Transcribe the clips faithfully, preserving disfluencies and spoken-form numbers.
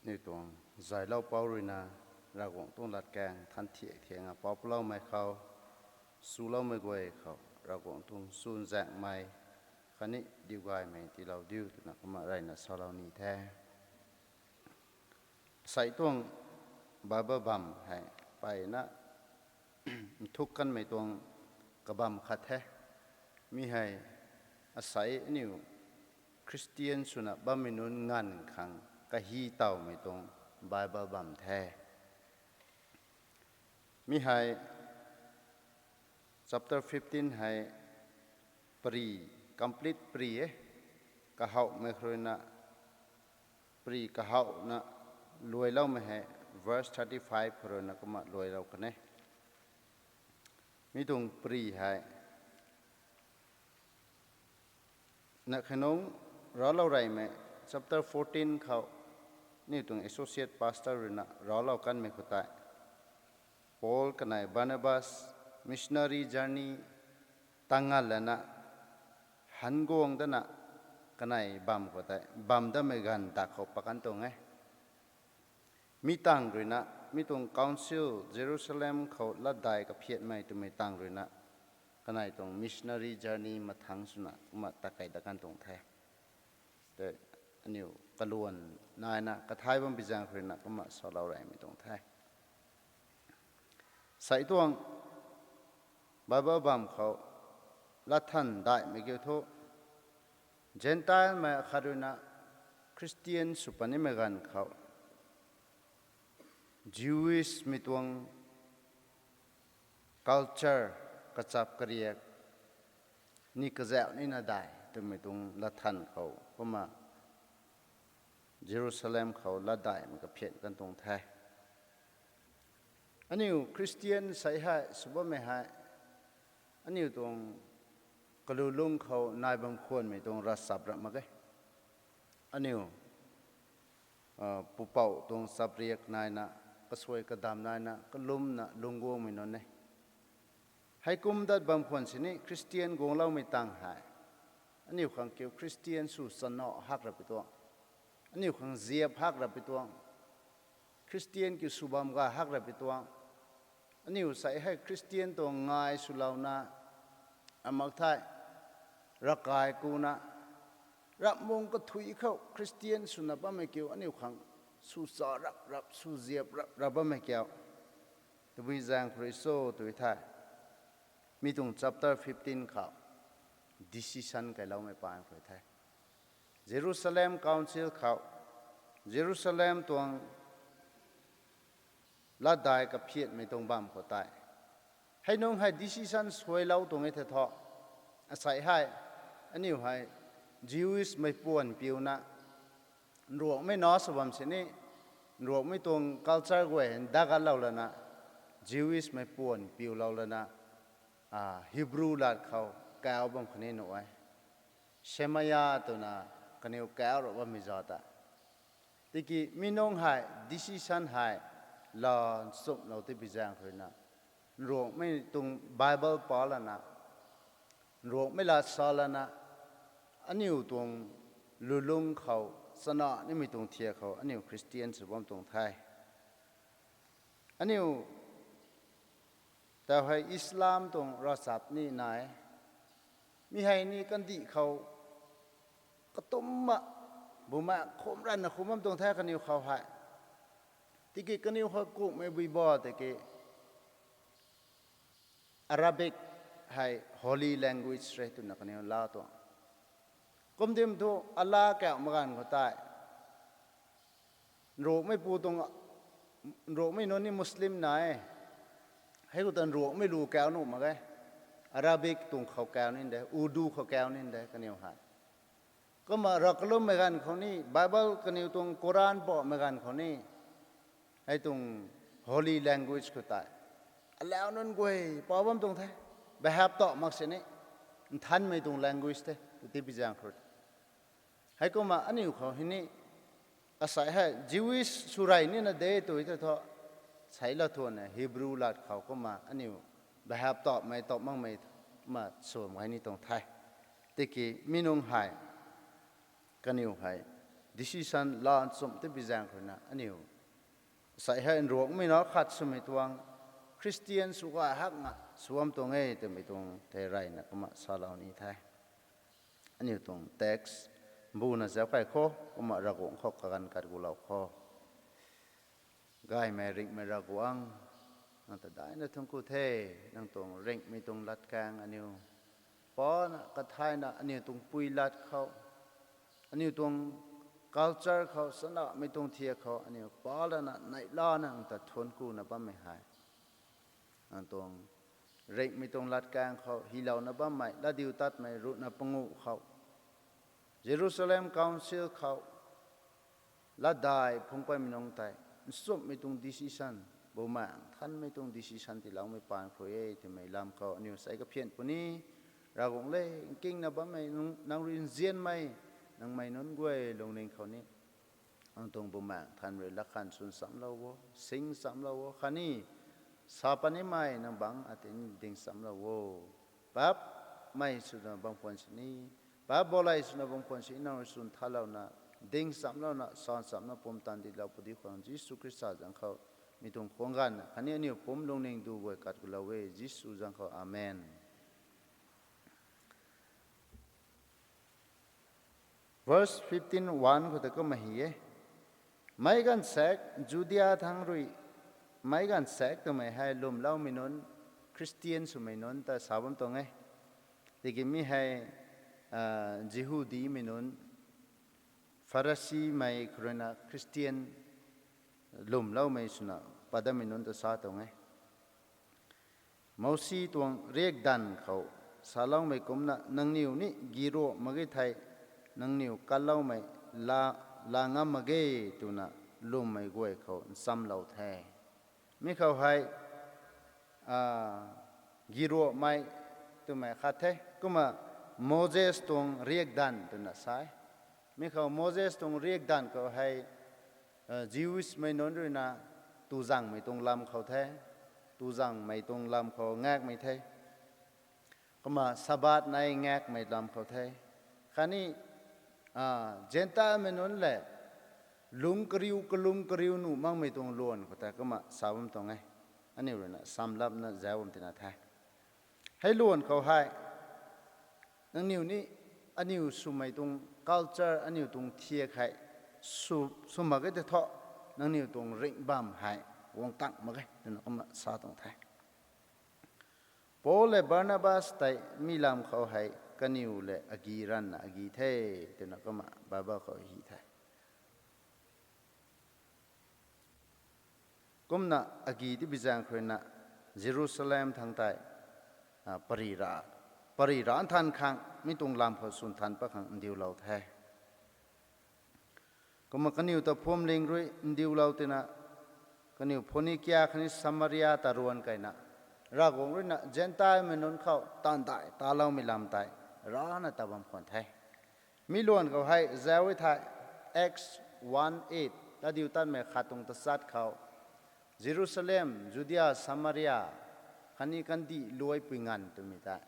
Aniu tuang zaylou pou ruina Ravguangc tuang latkaeng than thiak thiakna pou ploumei khou, swloumei guay khou Ravguangc tuang chuzaenghmei khatni diugaymei tiilou diu twna kumna reyna salou ni the. Sei tuang Bible bam hei mpeyna nthuk kanmei tuang kabam khat the. Mi hei asei aniu Christian swna bammei nunc nganv khang kahi tawmei tuang Bible bam the. Mi hei chapter fifteen hei pary, complete pary e. Kahouhmei khou ruina, pary kahouhna luailoumei hei verse thirty-five khou ruina kumna luailou kan e. Mi tuang pary hei na khanung raclou reymei chapter fourteen khou aniu tuang associate pastor ruina raclou kanmei khou tei Paul kanei Barnabas missionary journey tang nga lana hanguang dana kanei bam khou tei bam datmei ganv ta khou pakan tuang e. Mi tang ruina mi tuang council Jerusalem khou latdai kaphiatmei twmei tang ruina kanei tuang missionary journey mathangc swna kumna takei dat kan tuang the. Tei aniu kaluan naina kathai bam pi zaeng khou ruina kumna salou reymei tuang the. Sei tuang Bible bam khou latthan daihmei kiu thu Gentile mei khat ruina Christian sw patnimei ganv khou Jewish mei tuang culture, kachap kariak ni kazauh nina dai twmei tuang latthan khou kumna Jerusalem khou latdaihmei kaphian kan tuang the. Aniu Christian sei hei sw bammei hei aniu tuang kalulung khou nai bam khwanmei tuang ravchap rap mak ge. Aniu pupouc tuang chapriak naina, kasuai kadam naina kalumna lungc guangmei nunc e. Heikum dat bam khwan sini Christian guangloumei tang hei aniu khang kiu Christian sw chana hak rapui tuang, aniu khang ziap hak rapui tuang, Christian kiu sw bam ga hak rapui tuang. Aniu sei hei Christian tuang ngai swlouna amak thei ravkai kuna ramhmung kathui khou Christian swna bammei kiu aniu khang sw cha rap rap, sw ziap rap rap bammei kiu tabui zaeng khou rui cho tw the. Mi tuang chapter fifteen khou decision kailoumei paan khou the. Jerusalem Council khou Jerusalem tuang latdai kaphiatmei tuang bam khou tei hei nung hei decision suailou tuang e the thu, asei hei aniu hei Jewish mei puan piuna Nruangmei na sw bam sini, Nruangmei tuang culture guay hei dagalou lana, Jewish mei puan piulou lana, Hebrew lat khou kau bam khatni nuh e. Shemaya twna kaniw kau ra bammei za ta. Tiki mi nung hei decision hei la nchumhlou tipi zaeng khou ruina, Nruangmei tuang Bible pa lana, Nruangmei lat sa lana, aniu tuang lulung khou chana nimei tuang thiak khou aniu Christian sw bam tuang the. Aniu tau hei Islam tuang ravchap ni nai. Mi hei ni kandih khou katumna buma khum ranna khum bam tuang the kaniw khou hei. Tiki kaniw khou kumhmei bui ba tiki Arabic hei holy language re twna kaniw la tuang. Kumdim thu Allah kauh maganv khou tei Nruangmei pu tuang, Nruangmei nunc ni Muslim nai e. Hei khou ta Nruangmei lu kau nuh mak ge. Arabic tuang khou kau ni de, Urdu khou kau ni de kaniw hei. Kumna rav kalummei ganv khou ni, Bible kaniw tuang Quran pamei ganv khou ni, hei tuang holy language khou tei alau nunc guay pa bam tuang the. Behap ta mak sini, nthanmei tuang language the tw tipi zaeng khou. Heikumna aniu khou hei ni, asei hei Jewish sw rey nina de tw the thu, sei la thuanna Hebrew lat khou kumna aniu behap tawmei tawmangmei ma sw mak ni tuang the. Tiki mi nung hei kaniw hei decision lan chum tei bi zaeng khou ruina aniu sei hei nruangmei na khat swmei tuang Christian sw gay hak nga suam tuang e twmei tuang thei reyna kumna salou ni the. Aniu tuang text mbuna zauc kai khou kumna Ravguangc khou kaganv kat gulou khou. Gaymei ringhmei Ravguangc, nang ta daina thuanc ku the, nang tuang ringhmei tuang latkaeng aniu pana kathayna aniu tuang pui lat khou, aniu tuang culture khou, chanamei tuang thiak khou aniu palana neihlana nang ta thuanc kuna bammei hei nang tuang ringhmei tuang latkaeng khou hylouna bammei latdiutatmei ruhna panguh khou, Jerusalem Council khou latdai phungc paymei nunc tei nchumhmei tuang decision, Bumaengh Nthanmei tuang decision tiiloumei paan khou e twmei lam khou aniu sei kaphian puni. Ravguangc le, nkingna bammei nang, nang rui nzianmei, nangmei nunc guay lungning khou ni nang tuang Bumaengh Nthan rui lat khan swn chamlou o, sing chamlou o khatni sa punimei nang bangc ati ni ding chamlou o. Paapmei swna bam khwan sini, paap boulay swna bam khwan sini nang rui swn thalouna, ding chamlouna, sa chamna pumtan dilou pudi khang Jisu Khrista zaeng khou mi tuang khwang ganv khatni aniu pumc lungning du guay kat gulou e, Jisu zaeng khou. Amen. Verse fifteen one khou tei kumna hi e. Meic ganv saekc Judia thangc rui, meic ganv saekc twmei hei lwmloumei nunc, Christian swmei nunc ta sa bam tuang e. Tiki mi hei Jihudimei nunc, Pharisimei khou ruina Christian lwmloumei swna patdamei nunc ta sa tuang e. Mousi tuang riakdanv khou saloumei kumcna nangniw ni giruak mak ge thei, nangniw kanloumei laa ngam mak ge twna lwmmei guay khou nchamlou the. Mi khou hei giruakmei twmei khat the. Kumna Moses tuang riakdanv twna sa e. Mi khou Moses tuang riakdanv khou hei Jewishmei nunc ruina tuzangmei tuang lam khou the, tuzangmei tuang lam khou ngakmei the. Kumna Sabbath nei ngakmei lam khou the. Khatni Zentelmei nunc le lungc kariu kalum kariu nuh makmei tuang luan khou tei kumna sa bam tuang e. Aniu ruina samlapna zauc bam tina the. Hei luan khou hei nangniw ni aniu swmei tuang culture, aniu tuang thiak hei sw mak ge tei thu, nangniw tuang ringh bam hei guang tang mak ge twna kumna sa tuang the. Paul le Barnabas tei mi lam khou hei kaniw le agi ranvna agi the twna kumna Bible khou hi the. Kumna agi tibi zaeng khou ruina Jerusalem thangc tei pary ra, pary ra nthan khang mi tuang lam khou swn than pat khang ndiulou the. Kumna kaniw ta phuamling rui ndiulou tina, kaniw Phonikia khatni Samaria ta ruan keyna, Ravguangc ruina Zentelmei nunc khou taanv dai taloumei lam tei rana ta bam khwan the. Mi luan khou hei zauc e thei, Acts one eight, Latdiutatmei khat tuang tachat khou, Jerusalem, Judia, Samaria, khatni kandih luaipui nganv twmei tei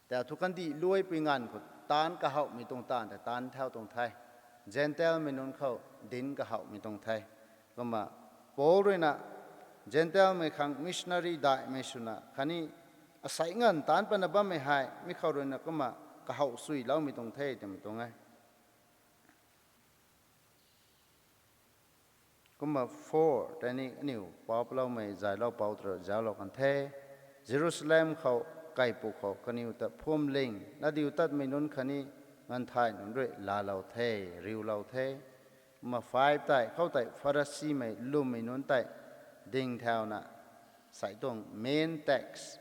tei thu kandih luaipui nganv khou taanc kahouhmei tuang taanv tei taanc thau tuang the. Zentelmei nunc khou dinc kahouhmei tuang the. Kumna Paul ruina Zentelmei khang missionary daihmei swna khatni asei nganv taanc patna bammei hei mi khou ruina kumna kahouh suiloumei tuang the twmei tuang e. Kumna four tei ni aniu pau paloumei zaylou pou tara zauclou kan the. Jerusalem khou kaipu khou kaniw ta phuamling, latdiutatmei nunc khatni nganvthai nunc rui laalou the, riulou the. Kumna five tei khoutei Pharisimei lwmmei nunc tei ding thauna, sei tuang main text,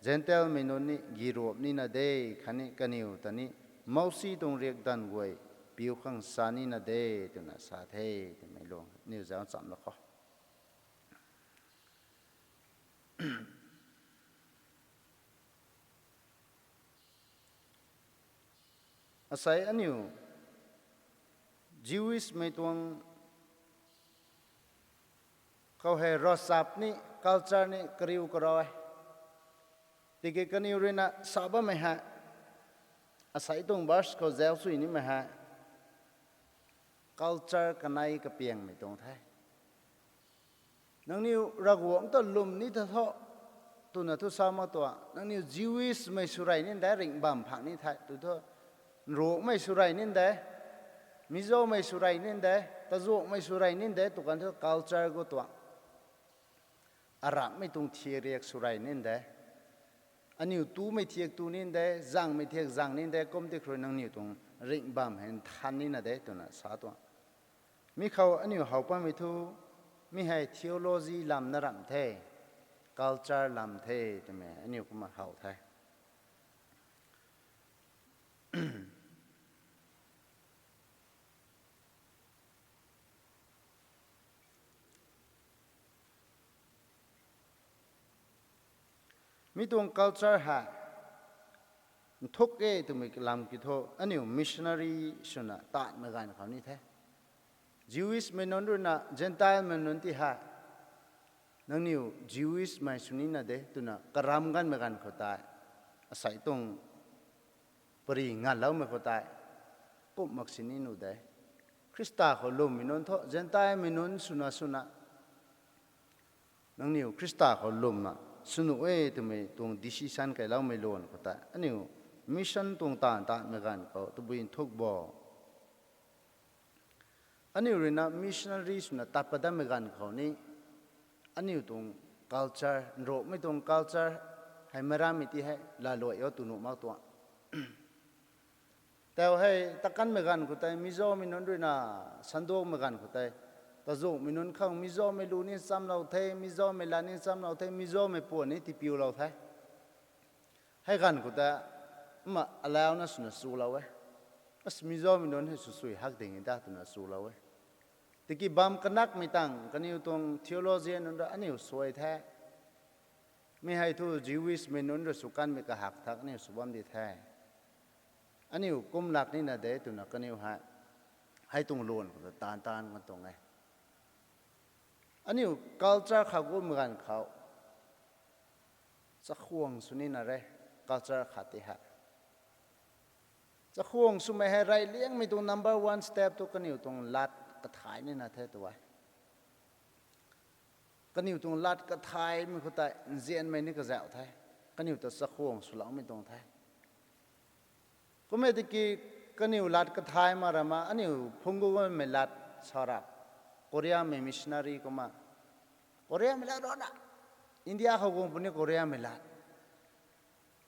Zentelmei nunc ni giruap nina de, khatni kaniw ta ni Mousi tuang riakdanv guay piu khang sa nina de twna sa the twmei luang aniu zauc chamlou khou. Asei aniu Jewishmei tuang khou hei ravchap ni culture ni kariu karau e. Tiki kaniw ruina sa bammei hei, asei tuang verse khou zauc sui nimei hei, Culture kanei kapiangmei tuang the. Nangniw Ravguangc ta lwm ni ta tho, twna thu sa mak tuang. Nangniw Jewishmei sw rey nin de, ringh bam phang ni the tw thu. Nruangmei sw rey nin de, Mizomei sw rey nin de, Tazuangmei sw rey nin de tw kan thu culture gu tuang. Aramhmei tuang thiak riak sw rey nin de. Aniu tumei thiak tu nin de, zangmei thiak zang nin de, kum ti khrui nangniw tuang ringh bam hei nthan nina de twna sa tuang. Mi khou aniu how pammei thu, mi hei theology lam na ramh the, culture lam the twmei aniu kumna how the. Mi tuang culture hei nthuk e twmei lam ki thu, aniu missionary swna taanhmei ganv khou ni the. Jewishmei nunc ruina Gentilemei nunc ti hei, nangniw Jewishmei sw nina de twna karam ganmei ganv khou tei, asei tuang pary nganloumei khou tei, kum mak sini nuh de. Khrista khou lwmmei nunc thu Gentilemei nunc swna swna, nangniw Khrista khou lwmna sw nuh e twmei tuang decision kailoumei luan khou tei, aniu mission tuang taanv taanhmei ganv khou tabui nthuk bo. Aniu ruina missionary swna tat pat datmei ganv khou ni, aniu tuang culture, nruangmei tuang culture hei marammei ti hei laluai o tw nuh mak tuang. Tau hei takanmei ganv khou tei Mizomei nunc ruina, Sanduangmei ganv khou tei, Tazuangmei nunc khang Mizomei lu ni nchamlou the, Mizomei lat ni nchamlou the, Mizomei puan ni tipiulou the. Hei ganv khou ta, kumna alauna swna chulou e. As Mizomei nunc hei sw sui hak ding e da twna chulou e. Tiki bam kanakmei tang kaniw tuang theologian nunc ra aniu suai the. Mi hei thu Jewishmei nunc ra sw kanmei kahak thak aniu sw bam di the. Aniu kum lak nina de twna kaniw hei, hei tuang luan khou ta taanv taanv kan tuang e. Aniu culture kha gutmei ganv khou, chakhwang sw nina re, culture khat ti hei. Chakhwang swmei hei reyliangmei tuang number one step thu kaniw tuang lat kathai nina the tu e. Kaniw tuang lat kathaimei khou tei nzianmei ni kazauh the. Kaniw ta chakhwang swloumei tuang the. Kum e tiki kaniw lat kathai ma rama aniu phungc gu guangmei lat sa ra. Koreamei missionary kumna, Koreamei lat rana, India khou guang puni Koreamei lat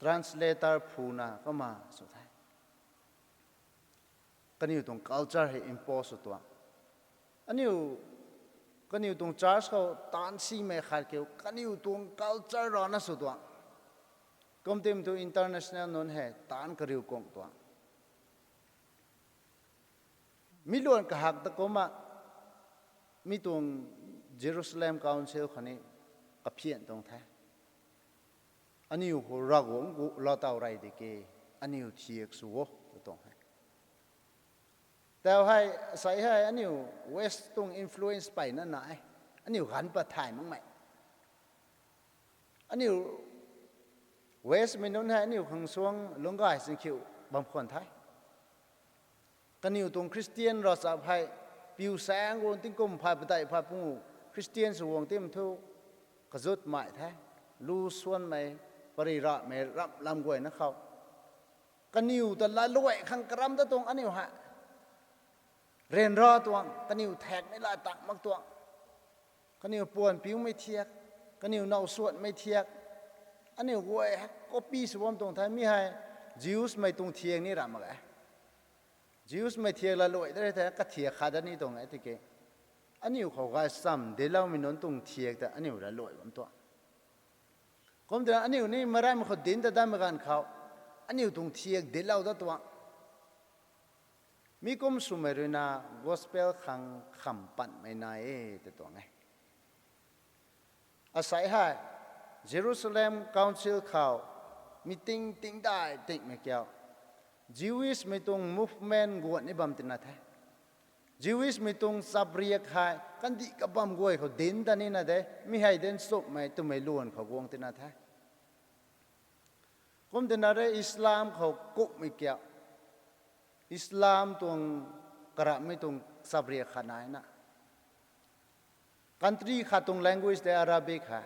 translator phuna kumna sw the. Kaniw tuang culture hei impose sw tuang. Aniu, kaniw tuang church khou taanv simei khat kiu kaniw tuang culture rana sw tuang. Kum tim thu international nunc hei taanv kariu kung tuang. Mi luan kahak ta kumna, mi tuang Jerusalem Council khou ni kaphian tuang the. Aniu khou Ravguangc gu lou taw rey di ke, aniu thiak sw o, tw tuang he. Tau hei, sei hei aniu West tuang influence peyna na e. Aniu ganv pat thay makmei. Aniu Westmei nunc hei aniu khang suang lungc gay singkhiu bam khwan the. Kaniw tuang Christian ravchap hei, piu saeng guang tingkum phay padeih phay pungu Christian sw guang tim thu, kazutmei the, lu suanmei, pary ramhmei ramh lam guayna khou. Kaniw ta laluai khang karam ta tuang aniu hei. Ryanra tuang, kaniw thaek ni la tang mak tuang. Kaniw puan piumei thiak, kaniw now suanmei thiak. Aniu guay hei copy sw bam tuang the, mi hei Jewsmei tuang thiak ni ram mak e. Jewsmei thiak laluai da re the, kathiak khat da ni tuang e tiki. Aniu khou gaychamv dincloumei nunc tuang thiak ta aniu laluai bam tuang. Kum twna aniu ni meic rammei khou dinc ta datmei ganv khou, aniu tuang thiak dinclou dat tuang. Mi kum swmei ruina gospel khang kham patmei nai e ta tuang e. Asei hei, Jerusalem Council khou meeting tingdai tingmei kiu, Jewishmei tuang movement guan ni bam tina the. Jewishmei tuang chapriak hei kandih kabam guay khou dinc ta nina de, mi hei dinc chumhmei twmei luan khou guang tina the. Kum tina re Islam khou kumhmei kiu, Islam tuang karamhmei tuang chapriak khat naina. Country khat tuang language tei Arabic hei.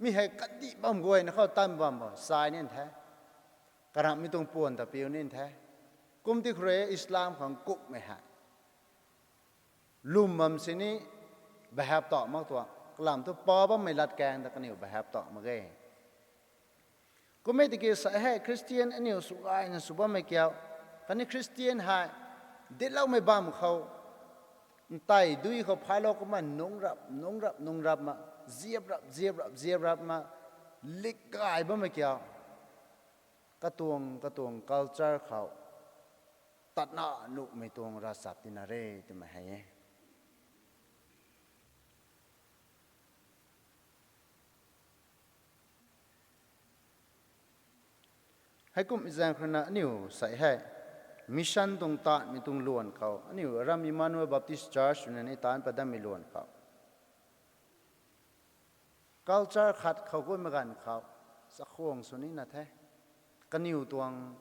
Mi hei kandih bam guayna khou tan bam bo, sai nin the. Karamhmei tuang puan ta piu nin the. Kum ti khou rui Islam khang kummei hei lwm bam sini behave tau mak tuang, kalam thu pa bammei latkaeng ta kaniw behave tau mak ge. Kum e tiki sa hei Christian aniu sw gayna sw bammei kiu, khatni Christian hei ditloumei bam khou, ntei dui khou phailou kumna nung rap, nung rap, nung rap ma, ziap rap, ziap rap, ziap rap ma, lik gay bammei kiu, katuang, katuang culture khou tatna nuhmei tuang ravchap tina re twmei hei e. Heikum zaeng khou rui na aniu sei hei, mission tuang taanvmei tuang luan khou, aniu aram Emmanuel Baptist Church rui na ni taanc pat dammei luan khou, culture khat khou guaymei ganv khou, chakhwang sw nina the. Kaniw tuang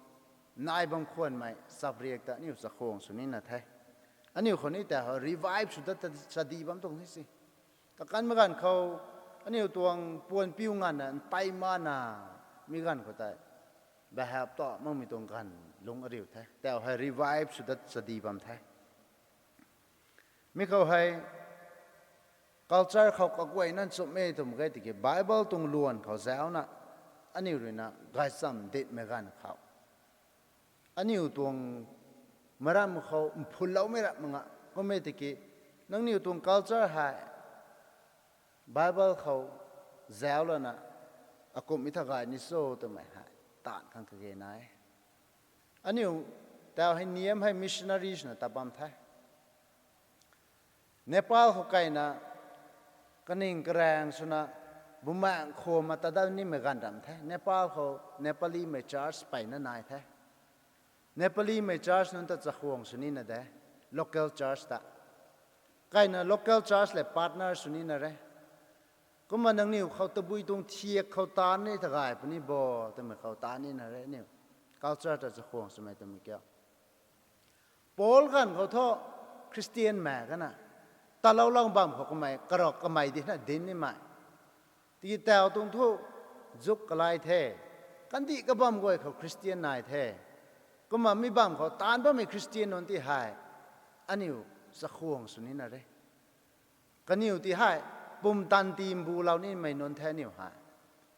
nai bam khwanmei chapriak ta aniu chakhwang sw nina the. Aniu khou ni ta revive sw dat ta chadi bam tuang the si. Kakanmei ganv khou, aniu tuang puan piu nganvna ntei mana, mi ganv khou tei behave tau makmei tuang ganv lungc ariu the. Tau hei revive sw dat chadi bam the. Mi khou hei culture khou kaguayna nchumhmei twmei ge tiki Bible tuang luan khou zauna, aniu rui na gaychamv ditmei ganv khou, aniu tuang maram khou mphunloumei rap mak nga. Kum e tiki, nangniw tuang culture hei Bible khou zauc lana, akumhmei tha gay ni cho twmei hei taanv khang kage nai. Aniu tau hei niam hei missionary swna ta bam the. Nepal khou kaina, kaning karaeng swna, bumaengc khwam ma ta dat nimei ganv ram the. Nepal khou Nepalimei church peyna nai the. Nepalimei church nunc ta chakhwang sw nina de, local church ta. Kaina local church le partner sw nina re. Kumna nangniw khou tabui tuang thiak khou taan ni ta gay puni bo, twmei khou taan nina re aniu. Culture ta chakhwang swmei twmei kiu. Paul ganv khou thu Christian mei kana, taloulou bam khou kamei, karok kamei di na dinc nimei. Tiki tau tuang thu, zuk kalai the. Kandih kabam guay khou Christian nai the. Kumna mi bam khou taanc bammei Christian nunc ti hei, aniu chakhwang sw nina re. Kaniw ti hei, pumtan ti mbulou nimei nunc the aniu hei.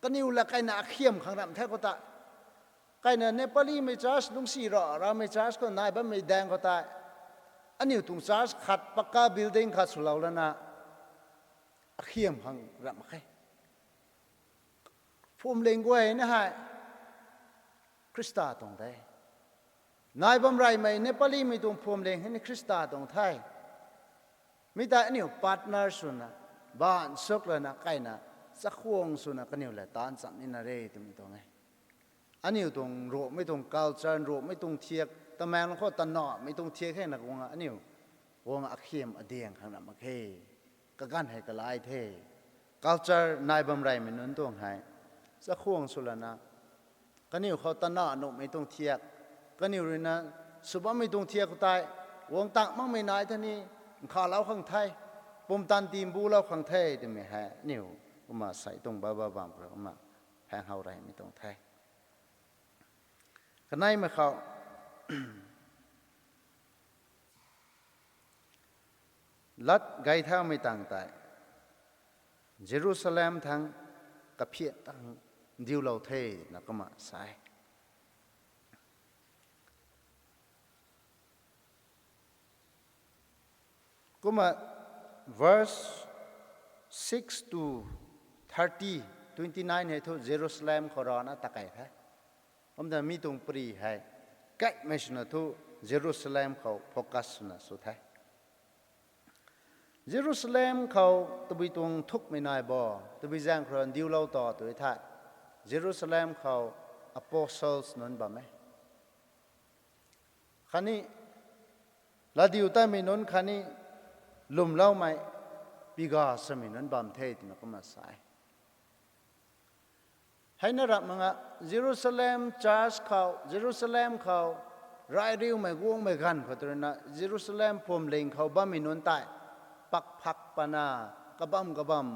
Kaniw la kaina akhiam khang ram the khou ta. Kaina Nepalimei church lungcsi ra, ramei church khou nai bammei daeng khou tei, aniu tuang church khat pakka building khat swlou lana, akhiam khang ram mak khe. Phuamling guayna hei Khrista tuang de. Nai bam reymei Nepalimei tuang phuamling hei ni Khrista tuang the. Mi ta aniu partner swna, baanv suk lana kaina, chakhwang swna kaniw le taanc cham nina re twmei tuang e. Aniu tuang Ruangmei tuang culture, Ruangmei tuang thiak, Tamenglong khou tanamei tuang thiak hei na guang aniu, guang akhiam adiang khang ram mak khe. Kaganv hei kalai the. Culture nai bam reymei nunc tuang hei, chakhwang sw lana, kaniw khou tana nuhmei tuang thiak, kaniw rui na sw bammei tuang thiak khou tei, guang tang makmei nai the ni, nkhavlou khang the, pumtan ti mbulou khang the twmei hei aniu kumna sei tuang baba bam khou rui kumna phaeng how reymei tuang the. Kaneimei khou, lat gay thaumei tang tei, Jerusalem thangc kaphian tang ndiulou the na kumna sa e. Kumna verse six to thirty, twenty nine hei thu Jerusalem khou rana takei the. Kumna mi tuang pary hei, kaimei swna thu Jerusalem khou focus swna sw the. Jerusalem khou tabui tuang thukmei nai bo, tabui zaeng khou rui ndiulou ta tw the. Jerusalem khou apostles nunc bam e. Khatni, latdiutatmei nunc khatni, lwmloumei, piga samei nunc bam the twna kumna sa e. Heina rap mak nga, Jerusalem church khou, Jerusalem khou, Rai riumei guangmei ganv khou tu ruina Jerusalem phuamling khou bammei nunc tei pak phak pana, kabam kabam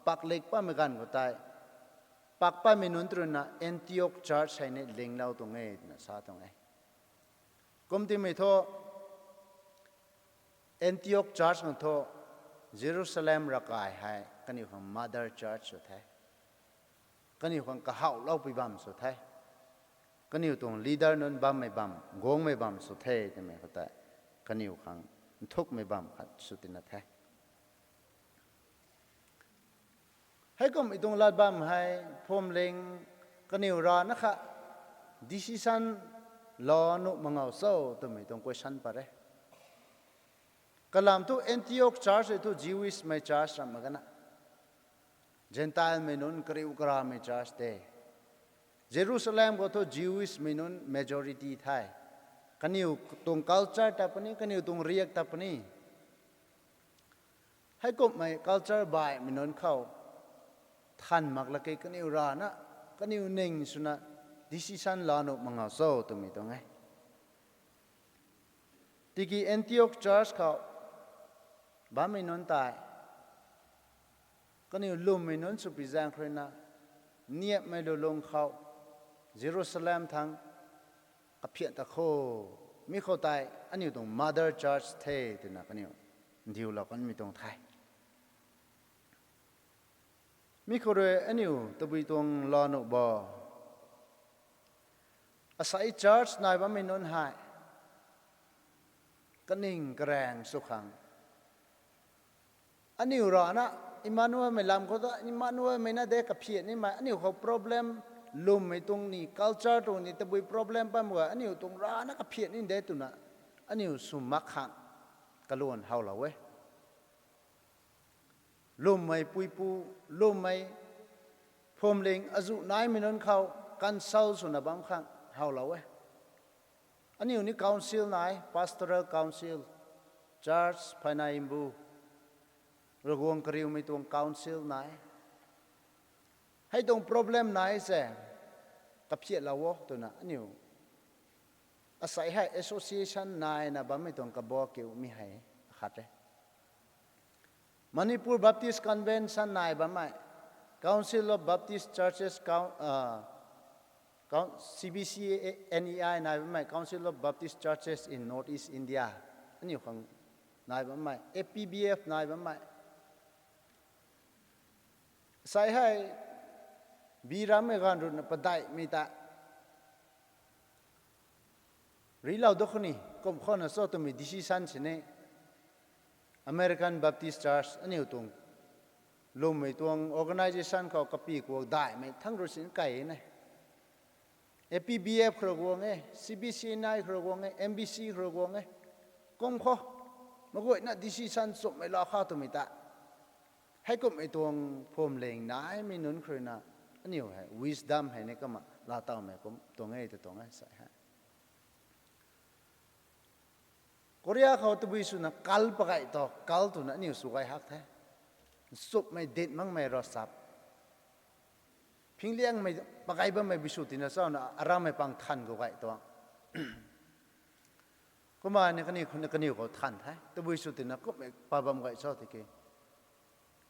paklik patmei ganv khou tei, pak patmei nunc tu ruina Antioch church hei ni linglou tuang e twna sa tuang e. Kum timei thu, Antioch church khang thu Jerusalem ravkai hei kaniw khang mother church sw the. Kaniw khang kahawloupui bam sw the. Kaniw tuang leader nunc bammei bam, guangmei bam sw the twmei khou tei, kaniw khang nthukmei bam khat sw tina the. Heikumhmei tuang lat bam hei phuamling kaniw rana kha decision lou nuh mak ngau cho twmei tuang question pat e. Kalam thu Antioch church hei thu Jewish mei church ram mak gana, Gentile mei nunc kariu karamei church de. Jerusalem khou thu Jewish mei nunc majority the. Kaniw tuang culture ta puni, kaniw tuang riak ta puni. Heikumhmei culture baihmei nunc khou than mak lak ke kaniw rana, kaniw ning swna decision lou nuh mak ngau cho twmei tuang e. Tiki Antioch church khou bammei nunc tei kaniw lwmmei nunc swpi zaeng khou ruina, niapmei lulung khou Jerusalem thang kaphian ta kho, mi khou tei aniu tuang mother church the twna kaniw ndiulou kanmei tuang the. Mi khou rui aniu tabui tuang lou nuh bo? Asei church nai bammei nunc hei kaning karaeng sw khang, aniu rana Emmanuelmei lam khou ta, Emmanuelmei na de kaphian nimei, aniu khou problem, lwmmei tuang ni, culture tuang ni, tabui problem bam ga, aniu tuang rana kaphian ni de twna aniu sw mak khang kaluan howlou e. Lwmmei puipu, lwmmei phuamling azuh naimei nunc khou consult swna bam khang howlou e. Aniu ni council nai, pastoral council, church phaynai mbu, Ravguangc kariumei tuang council nai. Hei tuang problem nai se kaphiatlou o twna aniu asei hei association naina bammei tuang kabaw kiu mi hei akhat e. Manipur Baptist Convention nai bammei, Council of Baptist Churches, Coun- uh, Coun- C B C N E I nai bammei, Council of Baptist Churches in North East India, aniu khang nai bammei, A P B F nai bammei, asei hei bi rammei ganv ruhna padeihmei ta rilou da khou ni, kum khou na cho twmei decision sini, American Baptist Church aniu tuang lwmmei tuang organisation khou kapy kuak daihmei thang rui sin kai ne. A P B F khou rui guang e, C B C N I khou rui guang e, M B C khou rui guang e. Kum khou, maguayna decision chumhmei lou kha twmei ta, heikumhmei tuang phuamling naimei nunc khou ruina aniu hei wisdom hei ni kumna laa tawmei kum tuang e ta tuang e sa hei. Korea khou tabui swna kal pagay tu, kal twna aniu sw gay hak the. Nchumhmei dit makmei ravchap, phingliangmei pagay bammei bi sw tina chana arammei pang than khou gay tuang. Kumna ni kaniw khou, kaniw khou than the. Tabui sw tina kumhmei pa bam gay cho tiki,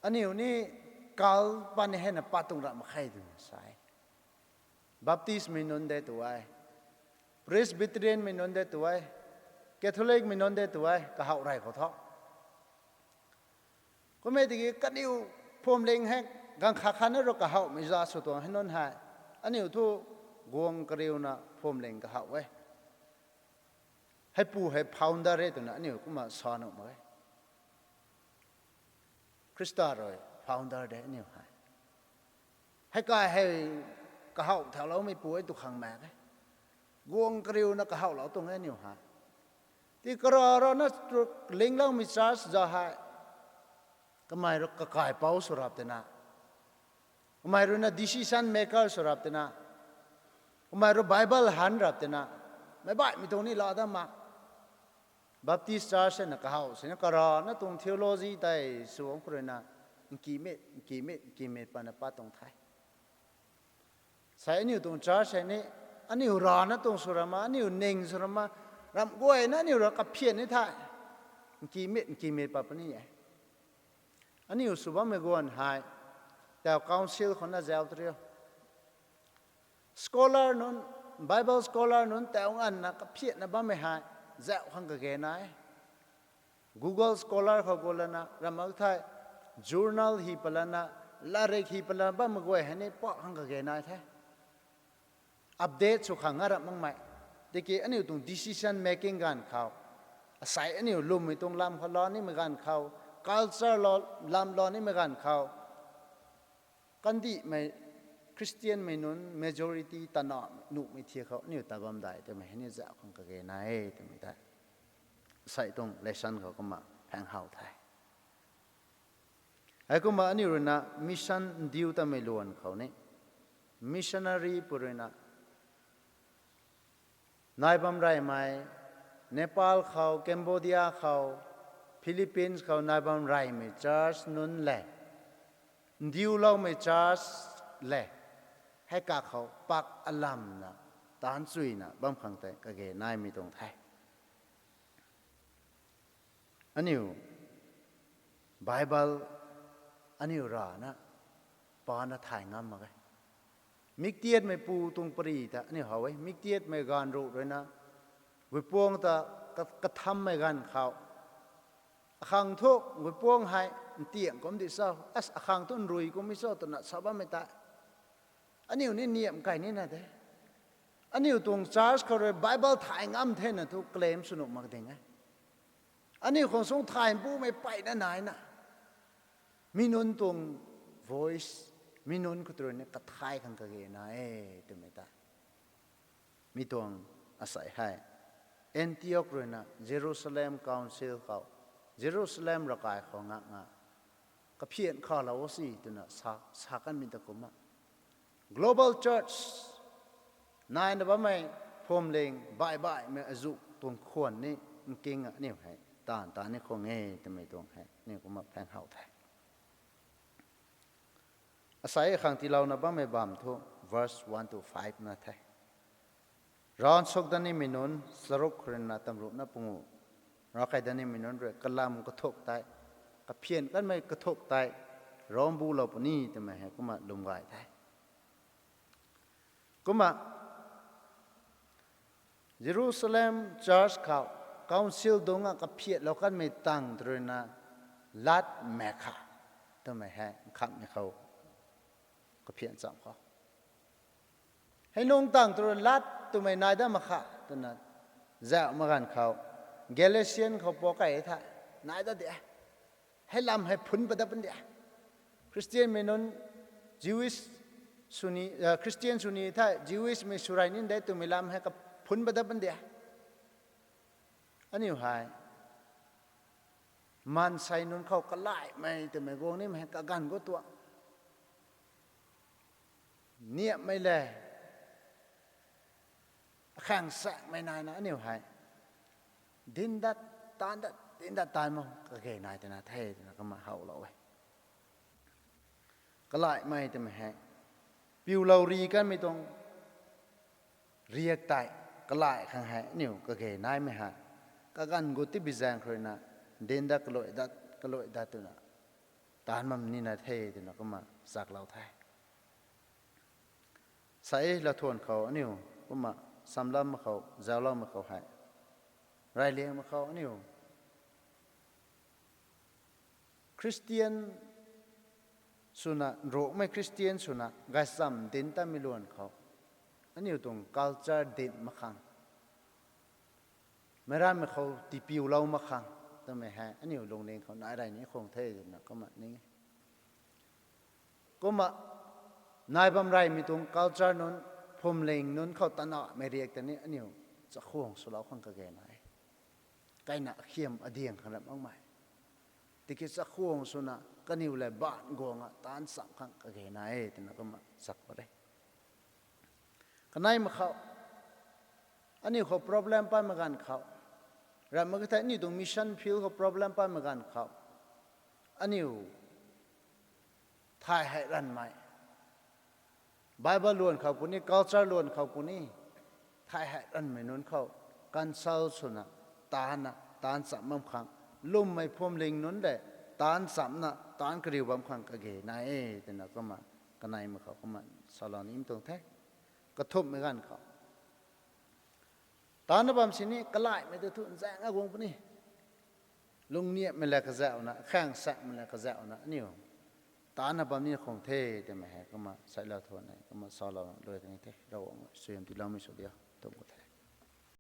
aniu ni kal pan heina pat tuang ram mak khe twna sa e. Baptistmei nunc de tu e, Presbyterianmei nunc de tu e, Catholicmei nunc de tu e, kahaw rey khou tho. Kummei tiki kaniw phuamling hei ganv khat khat na rui kahawmei za sw tuang hei nunc hei, aniu thu guang kariuna phuamling kahaw e. Heipu hei founder e twna aniu kumna sa nuh mak e. Khrista rui founder de aniu hei. Hei kai hei kahaw thauloumeipu e tu khang mak e. Guang kariuna kahawlou tuang e aniu hei. Ti kara rana lingloumei church za hei, kamei rui kakaipouc sw rap tina, kamei ruina decision maker sw rap tina, kamei rui Bible han rap tina, meic baihmei tuang ni laa dat mak. Baptist church na kahaw sina karana tuang theology tei sw ang khou ruina, nkimit nkimit nkimit pana pat tuang the. Sei aniu tuang church hei ni, aniu rana tuang sw rama, aniu ning sw rama, Ramh guayna aniu rui kaphian ni the. Nkimit nkimit pat puni e. Aniu sw bammei guan hei, tau council khou na zauc tariu. Scholar nunc, Bible scholar nunc tau nganvna kaphianna bammei hei, zauc khang kage nai e. Google Scholar khou gu lana, ramh mak thei, journal hi palana, latrik hi palana bammei guay hei ni pak khang kage nai the. Update sw khang a ramh makmei. Tiki aniu tuang decision making ganv khou, asei aniu lwmmei tuang lam khou lou nimei ganv khou, culture lou, lam lou nimei ganv khou, kandihmei Christianmei nunc majority tana nuhmei thiak khou aniu ta bam dai twmei hei ni zauc khang kage nai e twmei tei, asei tuang lesson khou kumna phaeng how the. Heikumna aniu ruina mission ndiu tamei luan khou ni, missionary pu ruina, nai bam reymei, Nepal khou, Cambodia khou, Philippines khou nai bam reymei church nunc le, ndiuloumei church le, hei kakhou pak alamna, taanc chuyna bam khang tei kage naimei tuang the. Aniu Bible aniu rana pana thay ngam mak e. Miktiatmei pu tuang pari ta aniu how e. Miktiatmei gaanv ruh ruina, guipuang ta ka- kathammei ganv khou, akhang thu guipuang hei ntiang kum di cho, as akhang thu nrui kum i cho twna sa bammei tei, aniu ni niamh kai nina de. Aniu tuang church khou rui Bible thay ngam thena thu claim sw nuh mak ding e. Aniu khang sung thay bumei peyna naina, mi nunc tuang voice, mi nunc khou rui ni kathay khang kage na e twmei ta, mi tuang asei hei Antioch ruina Jerusalem Council khou, Jerusalem ravkai khou ngak nga kaphian khalou o si twna sa, sa kanmei ta kumna, global church naina bammei phuamling baih baihmei azuh tuang khwan ni nking aniu hei taanv ta ni khwan e twmei tuang hei aniu kumna phaeng how the. Asei khang tiilouna bammei bam thu verse one to five na the. Rav nchuk dat nimei nunc charuk khou ruina tamruhna panguh, ravkai dat nimei nunc rui kalam kathuk tei, kaphian kanmei kathuk tei, ravmbulou puni twmei hei kumna lwm gay the. Kumna Jerusalem church khou council dungc a kaphiatlou kanmei tang tw ruina lat mak kha twmei hei nkhamhmei khou kaphian cham khou, hei nung tang tw rui lat twmei nai dat mak kha twna zauh mak ganv khou, Galatian khou pau kai the, nai dat di e. Hei lam hei phun pat dat pun di e. Christianmei nunc, Jewish swni, Christian swni the Jewishmei swrey ni de twmei lam hei kaphun pat dat pun di e. Aniu hei maansei nunc khou kalaihmei twmei guang nimei hei kaganv khou tuang niamhmei le, akhang saekmei naina aniu hei dinc dat, taanv dat, dinc dat taanv mak kage nai twna the twna kumna howlou e. Kalaihmei twmei hei piulou ri kanmei tuang riak tei kalaih khang hei aniu kage naimei hei kaganv khou tibi zaeng khou ruina dinc dat, kalui dat, kalui dat twna taanv bam nina the twna kumna chaklou the. Sa e, lathuan khou aniu kumna samlam mak khou, zauclou mak khou hei, reyliang mak khou aniu Christian swna, nrukmei Christian swna gaychamv dinc tatmei luan khou aniu tuang culture dinc mak khang, meic rammei khou tipiulou mak khang twmei hei aniu lungning khou nai rey ni khwan the twna kumna ning e. Kumna nai bam reymei tuang culture nunc, phuamling nunc khou tanamei riak ta ni aniu chakhwang swlou khang kage nai e. Kaina khiam adiang khang ram makmei, tiki chakhwang swna kaniw le baanv guang a taanv cham khang kage nai e twna kumna chak pat e. Kanei mak khou, aniu khou problem patmei ganv khou, ramh mak khe thei aniu tuang mission field khou problem patmei ganv khou, aniu thay hei ranvmei, Bible luan khou puni, culture luan khou puni, thay hei ranvmei nunc khou consult swna, taanna, taanc cham bam khang, lwmmei phuamling nunc le, taanc chamna, taanc kariu bam khang kage nai e, twna kumna, kaneimei khou kumna, salou ni tuang the. Kathumhmei ganv khou, taanna bam sini kalaihmei tei thu nzaeng a guang puni. Lungniamhmei la kazauhna, khaeng sakmei la kazauhna, aniu taanna bam ni khang the, twmei hei kumna, sailou thunei, kumna salouna luai kan the, Ravguangc suaihiam tiiloumei sw diu, tum khou the.